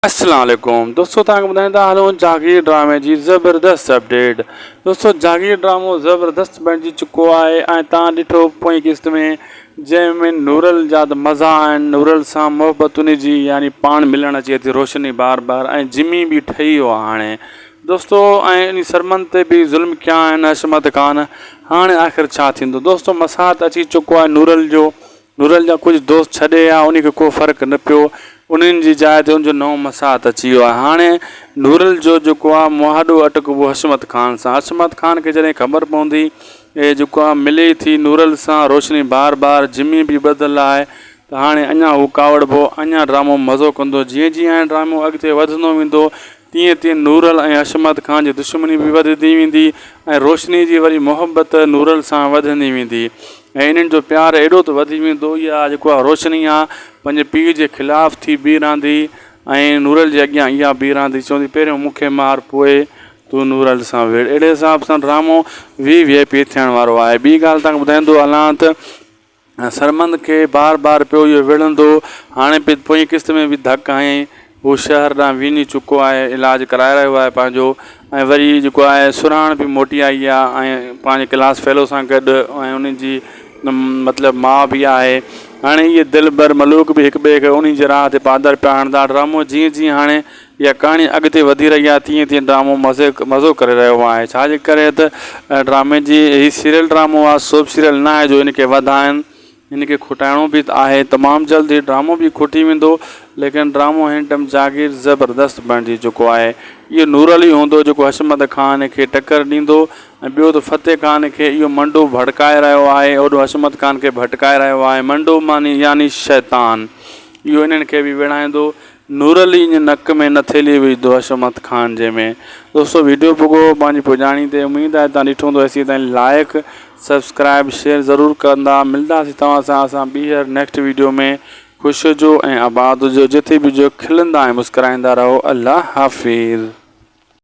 السلام عليڪم دوستو توهان کي ٻڌائيندا هلون جاگير ڊرامي جي زبردست اپڊيٽ دوستو جاگير ڊرامو زبردست بڻجي چڪو آهي ۽ توهان ڏٺو پوئين قسط ۾ جنهن ۾ نورل جا ته مزا آهن نورل سان محبت ان جي يعني پاڻ ملڻ اچي ٿي روشني بار بار ۽ جمي به ٺهي ويو آهي هاڻي دوستو ۽ ان سرمن تي به ظلم ڪيا آهن حشمت خان هاڻي آخر ڇا ٿيندو دوستو مسات اچي چڪو آهي نورل جو نورل جا ڪجهه دوست ڇڏي ويا، انهي کي ڪو فرق نه پيو، انهن جي جاء تي ان جو نئون مساعت اچي ويو آهي. هاڻي نورل جو جيڪو آهي مهاڏو اٽڪبو حشمت خان سان. حشمت خان کي جڏهن خبر پوندي اهي جيڪو آهي ملي ٿي نورل سان روشني بار بار جمي به ٻڌل آهي ته هاڻي اڃا هو ڪاوڙبو، اڃا ڊرامو مزو ڪندو. جيئن جيئن هاڻي ڊرامو اڳتي وڌندو ويندو تيئن تيئن نورل ۽ حشمت خان جي دشمني به وڌندي ويندي ۽ روشني جي وري محبت نورل سان وڌندي ويندي ۽ انهن جو پيار ايڏو ته وڌي ويندو اها جيڪو آهي روشني آ پنهنجي پيء جي خلاف ٿي بيهه رهندي ۽ نورل جي اڳيان اها بيهه رهندي چوندي پهريون مون کي مار پوء تون نورل سان وڙهه اهڙي حساب سان ڊرامو وي وي آء پي ٿيڻ وارو آهي ٻي ڳالهه توهان کي ٻڌائيندو هلان ته سرمند کي بار بار پيو اهو وڙهندو. هاڻي به پوئين قسط ۾ به ڌڪ هنيائين. هو شهر ڏانهن وڃي چڪو آهي. علاج ڪرائي رهيو آهي پنهنجو ۽ وري جيڪو آهي سرهاڻ به موٽي آئي آهي ۽ پنهنجي ڪلاس فيلو سان گڏ ۽ ان جي مطلب ماء به آهي. هاڻي اهي دلبر ملوڪ به هڪ ٻئي کي انهي جي راهه تي پادر پيا هڻندا. ڊرامو جيئن جيئن هاڻي اها ڪهاڻي اڳتي وڌي رهي آهي تيئن تيئن ڊرامو مزي مزو ڪري رهيو آهي ڇا جي ڪري ته ڊرامي جي هي سيريل ڊرامو آهي سوپ سيريل نه آهي جو ان کي وڌائن ان کي کٽائڻو به آهي تمام جلد هي ڊرامو به کٽي ويندو ليڪن ڊرامو هن ٽائيم جاگير زبردست بڻجي چڪو آهي اهو نور علي هوندو جيڪو حشمت خان کي ٽڪر ڏيندو ۽ ٻيو ته فتح خان کي اهو منڊو ڀڙڪائي رهيو آهي اوڏو حشمت خان کي ڀٽڪائي رهيو آهي منڊو معني يعني شيطان اهو انهن کي به وڙهائيندو نورعلي اڃ نڪ ۾ نه ٿيلهي وجهندو حشمت خان جي ۾ دوستو ويڊيو پڳو پنهنجي پڄاڻي تي اميد آهي توهان ڏٺو هوندو ايسي تائين لائڪ سبسڪرائب شيئر ضرور ڪندا ملداسين توهان سان اسان ٻيهر نيڪسٽ ويڊيو ۾ خوش هجو ۽ آباد هجو جتي به هجو کلندا ۽ مسڪرائيندا رهو الله حافظ.